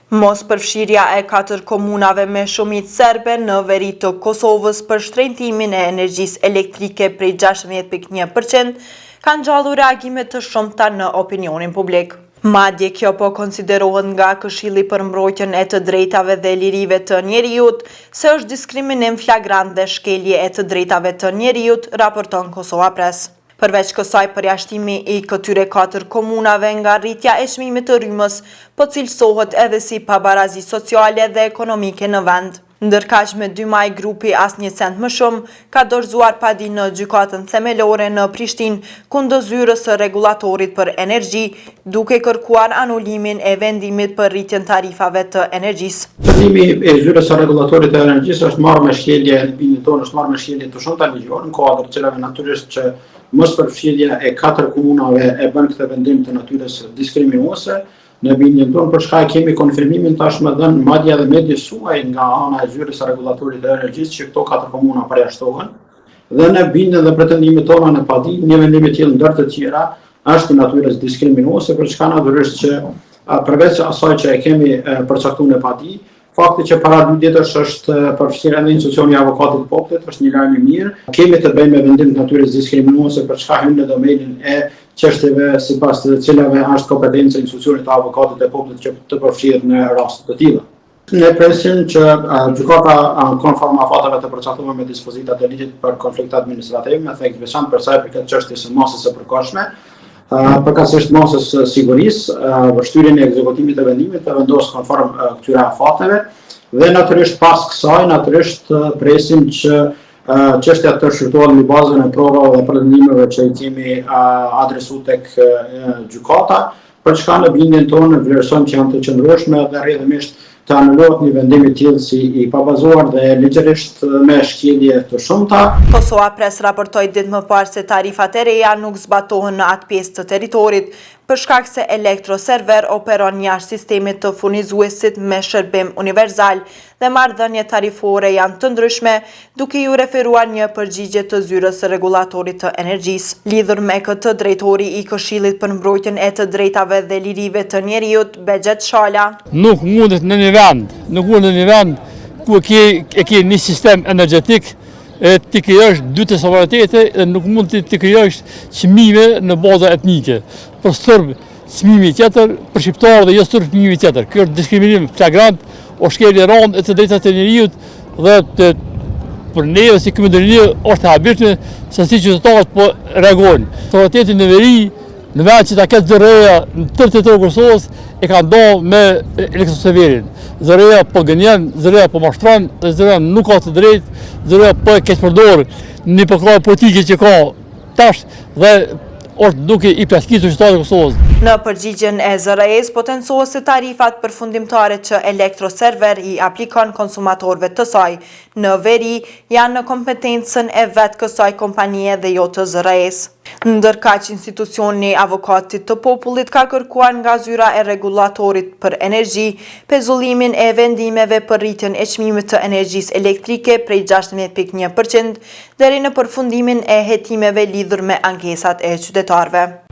Mospërfshirja e katër komunave me shumicë serbe në veri të Kosovës për shtrenjtimin e energjisë elektrike prej 16.1% ka ngjallur reagime të shumta në opinionin publik. Madje kjo po konsiderohet nga Këshilli për Mbrojtjen e të Drejtave dhe Lirive të Njeriut se është diskriminim flagrant dhe shkelje e të drejtave të njeriut, raporton Kosova Press. Përveç kësaj përjashtimi i këtyre katër komunave nga rritja e çmimit të rrymës po cilësohet edhe si pabarazi sociale dhe ekonomike në vend. Ndërkaq me dy maj grupi Asnjë Cent Më Shumë ka dorëzuar padi në Gjykatën Themelore në Prishtinë kundër Zyrës së Rregullatorit për Energji duke kërkuar anulimin e vendimit për rritjen tarifave të energjisë. Vendimi i Zyrës së Rregullatorit të Energjisë është marrë me shkelje, në bindjen tonë është marrë me shkelje të shumta ligjore, në kuadër të cilave natyrisht që mospërfshirja e katër komunave e bën këtë vendim të natyrës diskriminuese, në bindjen tonë për çka e kemi konfirmimin tashmë dhënë madje edhe medias suaj nga ana e Zyrës së Rregullatorit të Energjisë që këto katër komuna përjashtohen. Dhe në bindjen dhe pretendimet tona në padi, një vendim i tillë ndër të tjera është i natyrës diskriminuese, për çka natyrisht që përveç asaj që e kemi përcaktuar në padi, fakti që para dy ditësh është përfshirë edhe institucioni i avokatit të popullit është një lajm i mirë. Kemi të bëjmë me vendim të natyrës diskriminuese për çka hyn në domenin e çështjeve sipas të cilave është kompetenca e institucionit të avokatit të popullit që të përfshihet në raste të tilla. Ne presim që gjykata konform afateve të përcaktuara me dispozitat e ligjit për konflikt administrativ, me theks të veçantë për sa i përket çështjes së masës së përkohshme, përkatësisht masës së sigurisë, shtyrjen e ekzekutimit të vendimit të vendos konform këtyre afateve dhe natyrisht pas kësaj natyrisht presim që çështja të shqyrtohet mbi bazën e provave dhe pretendimeve që i kemi adresuar tek gjykata. Për çka në bindjen tonë vlerësojmë që janë të qëndrueshme dhe rrjedhimisht të anulohet një vendim i tillë si i pabazuar dhe ligjërisht me shkelje të shumta. Kosova Press raportoi ditë më parë se tarifat e reja nuk zbatohen në atë pjesë të territorit, për shkak se Elektroserver operon jashtë sistemit të furnizuesit me shërbim universal dhe marrëdhëniet tarifore janë të ndryshme, duke iu referuar një përgjigje të Zyrës së Rregullatorit të Energjisë. Lidhur me këtë, drejtori i Këshillit për Mbrojtjen e të Drejtave dhe Lirive të Njeriut, Behxhet Shala, Nuk mundet në një vend, nuk mundet në një vend ku e ke e ke një sistem energjetik e t'i krijosh dy të sovranitete dhe nuk mund të të krijosh çmime në baza etnike. Për serbë çmimi tjetër, për shqiptarë dhe jo serbë çmimi tjetër. Kjo është diskriminim flagrant, o shkelje e rëndë e të drejtave të njeriut dhe të për neve si KMDNJ është e habitshme se si qytetarët po reagojnë. Sovranitetin në veri, në vend që ta ketë ZRRE-ja në tërë territorin e Kosovës, e ka nda me Elektroserverin. ZRRE-ja po gënjen, ZRRE-ja po mashtron, dhe ZRRE-ja nuk ka të drejtë, ZRRE-ja po e keqpërdor një përkrahje politike që ka tash dhe është duke i plaçkitur qytetarët e Kosovës. Në përgjigjen e ZRRE-së potencohet se tarifat përfundimtare që Elektroserver i aplikon konsumatorëve të saj në veri janë në kompetencën e vetë kësaj kompanie dhe jo të ZRRE-së. Ndërkaq institucioni i Avokatit të Popullit ka kërkuar nga Zyra e Rregullatorit për Energji pezullimin e vendimeve për rritjen e çmimit të energjisë elektrike prej 16.1 për qind deri në përfundimin e hetimeve lidhur me ankesat e qytetarëve.